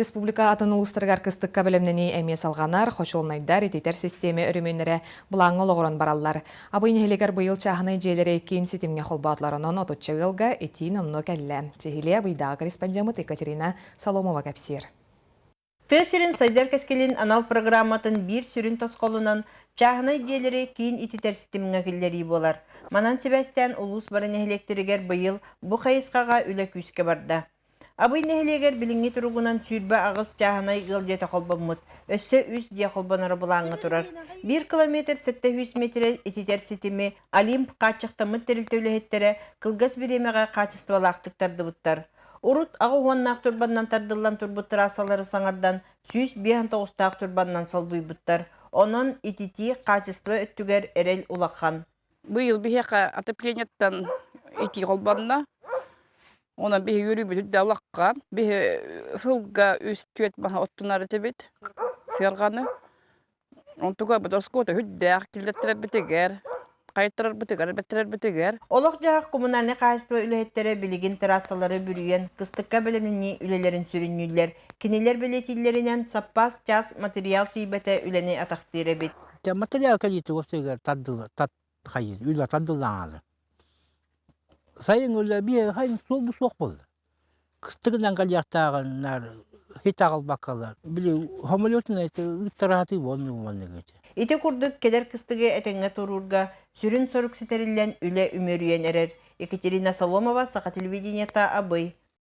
Республика атын улуустарыгар кыстыкка бэлэмнэнии эмиэ салҕанар, хочуолунайдар, ититэр систиэмэ өрөмүөннэрэ былааҥҥа олоҕуран бараллар. Абый нэһилиэгэр быйыл чааһынай дьиэлэри киин ситимҥэ холбоотулар, онон отучча ыалга итии номнуо кэллэ. Сиһилии Абыйдааҕы корреспондеммыт Екатерина Соломова кэпсиир. Тыа сирин сайдар кэскилин анал программатын биир сүрүн тосхолунан чааһынай дьиэлэри киин ититэр ситимҥэ киллэрии буолар. Манан сибээстээн улуус бары нэһилиэктэригэр быйыл бу хайысхаҕа үлэ күүскэ барда. Абый нэһилиэгэр билиҥҥи туругунан 28 чааһынай ыал дьиэтэ холбоммут, өссө үс дьиэ холбоноро былааҥҥа турар. Биир километр 700 метрэ ититэр ситими Олимп хааччахтаммыт тэрилтэ үлэһиттэрэ кылгас бириэмэҕэ хаачыстыбалаахтык тардыбыттар. Урут аҕа уоннаах турбаннан тардыллан турбут трассалары саҥардан 159-таах турбаннан солбуйбуттар. Онон ититии хаачыстыба өттүгэр эрэл улахан. Быйыл биһиэхэ отоплениеттан итии холбонно. Онон биһи үөрүүбүт үрдэ алахха. Биһи сылга үс түөрт маһа оттунар этибит сыарҕаны. Онтуга бодоскуота үрдээх киллэттэрэрбитигэр, хайыттарарбытыгар, бэттэрэрбитигэр. Олох-дьаһах коммунальнай хаһаайыстыба үлэһиттэрэ билигин трассалары бүрүйэн, кыстыкка бэлэмнэнии үлэлэрин сүрүннүүллэр. Кинилэр бэлиэтииллэринэн, саппаас чаас материал тиийбэтэ үлэни атахтыыр эбит. Материал кэлиитэ уопсайыгар тардылла тат хайыр үлэ тардыллаҥаалы. Сайын үлэ биэ хайын суол суох буолла. Кыстыгынан кэлиэхтээҕиннэр хит аҕалбаккалар били самолетунан ыттараатыы буолнук маннык этэ. Ити курдук кэлэр кыстыгы этэҥҥэ туруурга сүрүн сорук ситэриллэн үлэ үмүөрүйэн эрэр. Екатерина Соломова, Саха телевидениета, Абый.